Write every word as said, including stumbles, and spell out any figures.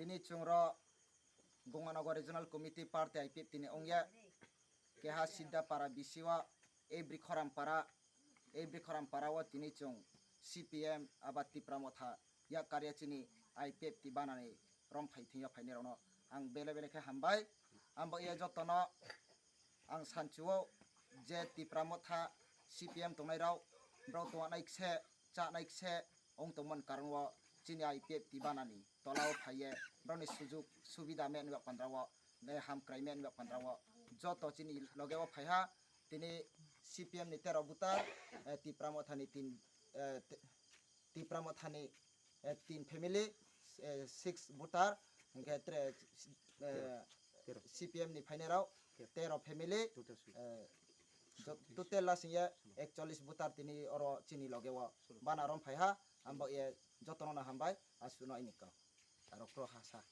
Tini chwng ro Gonganagar Regional Committee Party I P F T ni ongya, keha Siddha Para B C o, ei Brikhoram Para, ei Brikhoram Para o tini chwng C P M aba Tipra Motha yak karya chini I P F T banani romphai thwngya phainai rokno ang bele bele khe hambai. Ang bo ye jotono ang sanchio je Tipra Motha C P M tongnai rok, borok tongnai khe, chanai khe, ong tongmani karon o chini I P F T banani tola o phaiye borokni sujuk subida me nwk pandra o, ne hamkrai me nwk pandra o, joto chini loge o phaiha. Tini C P M ni tero buta, eh, Tipra Motha ni tin, eh, te- Tipra Motha ni, eh, tin family, eh, six voter, hingke tre, eh, C P M ni phainai rok tero family, eh, to- total lasing ye ekchollis voter tini oro chini loge o bana rom phaiha. Ang bo ye jotono no hambai, aswk no ini kok. Aro kro ha sa.